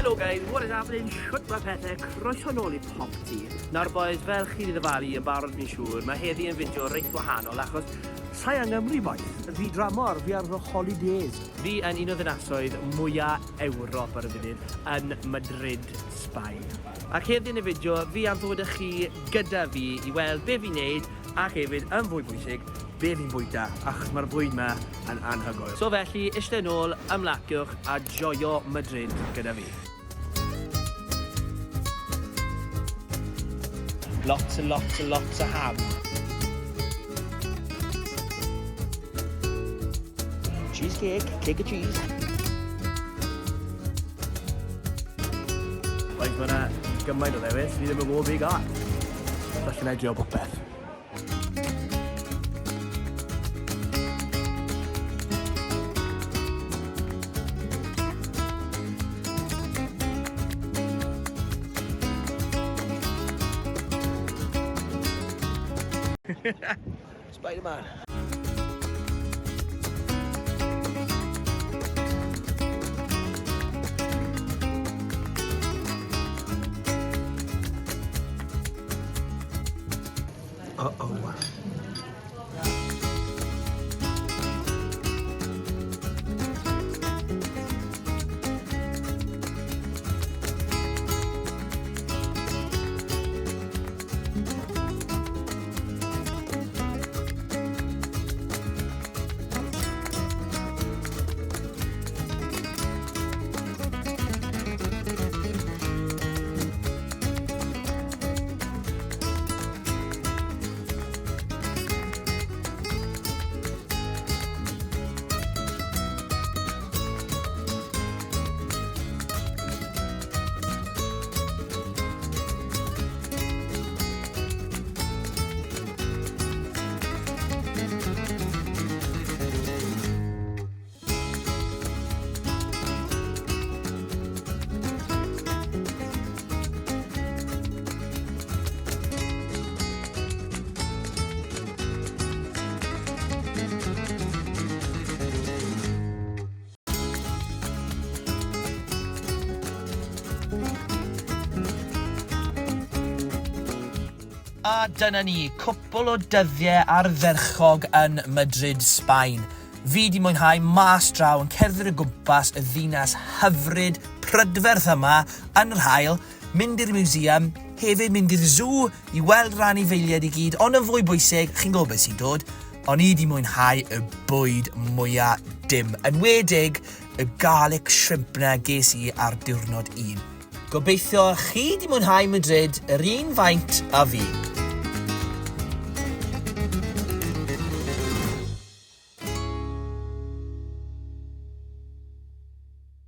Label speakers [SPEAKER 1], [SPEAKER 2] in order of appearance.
[SPEAKER 1] Hello guys, what is happening? Shwt mae pethau? Croeso nôl i Popty. Nawr boys, fel chi wedi ddyfalu yn barod fi'n siŵr, mae heddi yn fideo reit wahanol achos
[SPEAKER 2] Sai yng Nghymru boys, fi dramor, fi ar fy holidays.
[SPEAKER 1] Fi yn un o ddinasoedd mwya Ewrop ar y funud, yn Madrid, Sbaen. Ac heddi yn y fideo, fi am ddod â chi gyda fi i weld be fi'n neud ac hefyd, yn fwy bwysig, be fi'n bwyta, achos mae'r bwyd 'ma yn anhygoel. So felly, eistedd nôl, ymlaciwch a joio Madrid gyda fi. Lots and lots and lots o ham.
[SPEAKER 2] Cheesecake, cake of cheese.
[SPEAKER 1] Bois, mae 'na gymaint o ddewis, fi ddim yn gwybod be i gael. Falle na i drio popeth.
[SPEAKER 2] Spider-Man. Uh-oh.
[SPEAKER 1] A dyna ni, cwpl o dyddiau ardderchog yn Madrid, Sbaen. Fi 'di mwynhau mas draw yn cerdded o gwmpas y ddinas hyfryd, prydferth yma yn yr haul, mynd i'r museum, hefyd mynd i'r zoo i weld yr anifeiliaid i gyd, ond yn fwy bwysig, chi'n gwybod beth sy'n dod, o'n i 'di mwynhau y bwyd mwya dim, enwedig y garlic shrimp 'na ges i ar diwrnod un. Gobeithio chi 'di mwynhau Madrid yr un faint â fi.